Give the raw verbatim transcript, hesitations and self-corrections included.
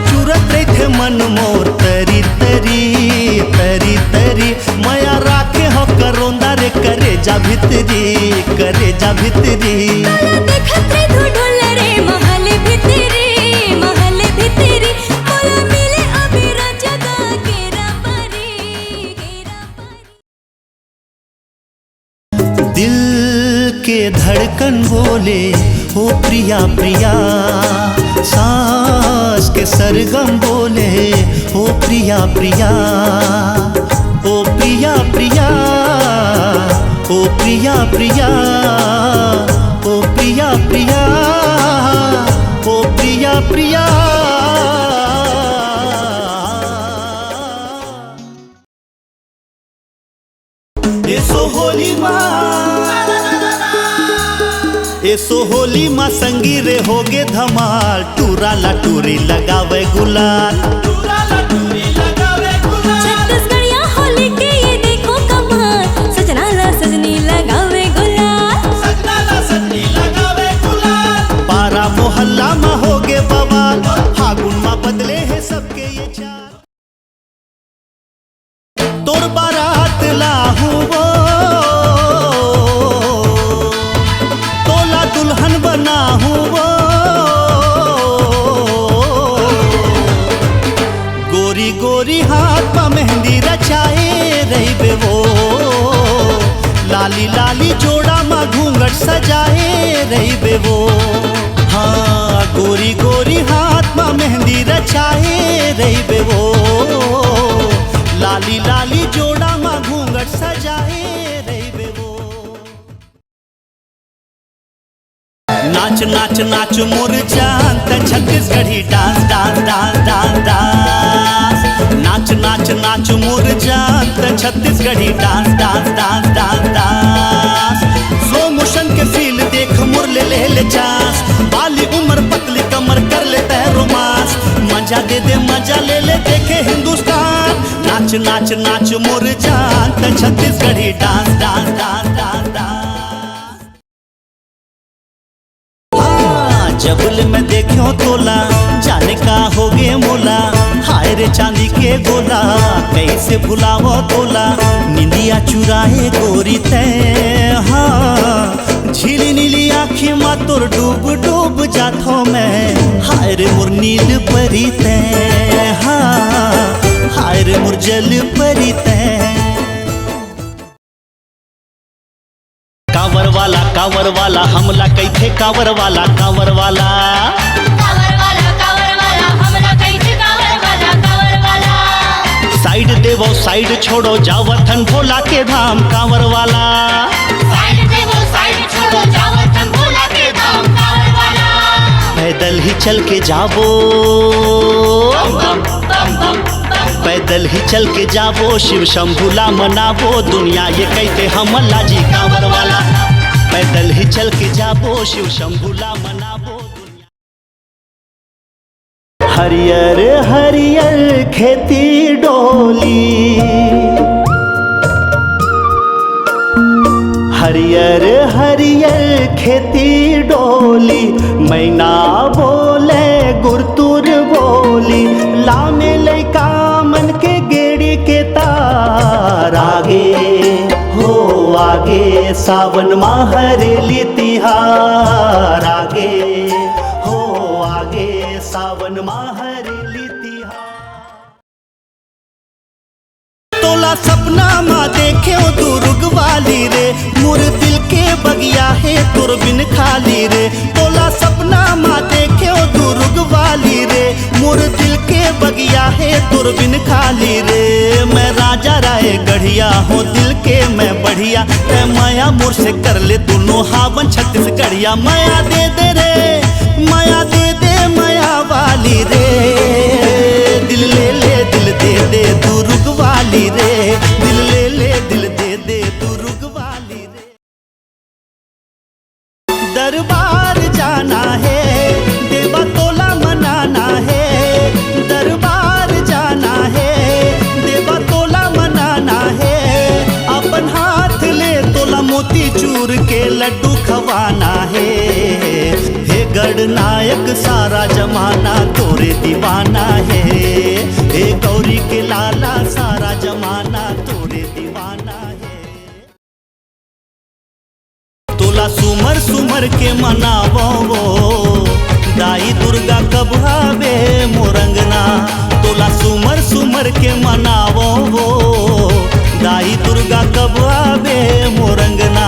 चुरत रहिथे मन मोर तरी तरी, तरी तरी। मया राखे हो करोंदा रे करेजा भितरी, करेजा भितरी। काला देखत रे धुढुल रे महल भितरी, महल भितरी। मोला मिले अभी राजा गा केरा परी, केरा परी। दिल के धड़कन बोले, ओ प्रिया प्रिया, सांस के सरगम बोले, ओ प्रिया प्रिया, ओ प्रिया प्रिया, ओ प्रिया प्रिया, ओ प्रिया प्रिया, ओ प्रिया प्रिया। एसो होली मा, एसो होली मा संगी रे होगे धमाल, टूरा ला टूरी लगावे गुलाल। टूरा ला टूरी लगावे गुलाल। छत्तीसगढ़िया होली के ये देखो कमाल, सजना ला सजनी लगावे गुलाल। सजना ला सजनी लगावे गुलाल। पारा मोहल्ला मा होगे बवाल, फागुन मा बदले हे सबके ये चाल। तोर बारात लाहूं वो, तोला दुल्हन बनाहूं वो। गोरी गोरी हाथ मा मेहंदी रचाए रहिबे वो, लाली लाली जोड़ा मा घूंघट सजाए रहिबे वो। हाँ, गोरी गोरी हाथ मा मेहंदी रचाए रहिबे वो, लाली लाली जोड़ा मा घूंघट सजाए रहिबे वो। नाच नाच नाच मोर जान, त Chhattisgarhi dance dance dance dance dance. नाच नाच नाच मोर जान, त Chhattisgarhi dance dance dance dance dance. Slow motion के सीन देख मोर ले ले ले चांस। बाली उम्र पतली कमर कर ले तै रोमांस। मजा दे दे मजा ले ले देखे हिंदुस्तान। नाच नाच नाच मोर जान, त Chhattisgarhi dance dance dance dance dance. हाँ, जब ले मैं देख्यो तोला, जाने का होगे मोला। हाय रे चांदी के गोला, कैसे भुलावो तोला। निंदिया चुराए गोरी तै, हाँ। झीली नीली आँखी मा तोर डूब डूब जाथो मैं। हाय रे मोर नील परी तै, हाँ। हाय रे मोर जल परी तै। कांवर वाला, कांवर वाला, हमला कहिथे कांवर वाला, कांवर वाला। कांवर वाला, कांवर वाला, हमला कहिथे कांवर वाला, कांवर वाला। साइड देवो, साइड छोड़ो, जावत हन भोला के धाम, कांवर वाला। साइड देवो, साइड छोड़ो, जावत हन भोला के धाम, कांवर वाला। पैदल ही चल के जाबो। Bomb, bomb, bomb, bomb, bomb. पैदल ही चल के जाबो, शिव शंभू ला मनाबो, दुनिया ये कहिथे हमला जी कांवर वाला। पैदल ही चल के जाबो, शिव शंभू ला मनाबो, दुनिया। हरियर हरियर खेती डोली, हरियर हरियर खेती डोली, मैना बोले गुरतुर बोली, लामे लइका मन के गेड़ी के तार आगे, हो आगे, सावन मा हरेली तिहार आगे, हो आगे, सावन मा हरेली तिहार। तोला सपना मा देखेंव दुरुग वाली रे, मोर दिल के बगिया हे तोर बिन खाली रे। तोला सपना मा देखेंव दुरुग वाली रे, मोर दिल के बगिया हे तोर बिन खाली रे। मैं राजा रायगढ़िया हों दिल के मैं बढ़िया, तै मया मोर से कर ले दुनो हावन छत्तीसगढ़िया। मया दे दे रे, मया दे दे मया वाली रे, दिल ले ले दिल दे दे दुरुग वाली रे, दिल ले ले दिल दे दे दुरुग वाली रे। दरबार जाना हे, देवा तोला मनाना हे, दरबार जाना हे, देवा तोला मनाना हे, अपन हाथ ले तोला मोती चूर के लड्डू खवाना हे। हे गढ़नायक सारा जमाना तोरे दीवाना हे, हे गौरी के लाला सारा जमाना तोरे दीवाना हे। तोला सुमर सुमर के मनावो वो, दाई दुर्गा कब आबे मोर अंगना। तोला सुमर सुमर के मनावो वो, दाई दुर्गा कब आबे मोर अंगना।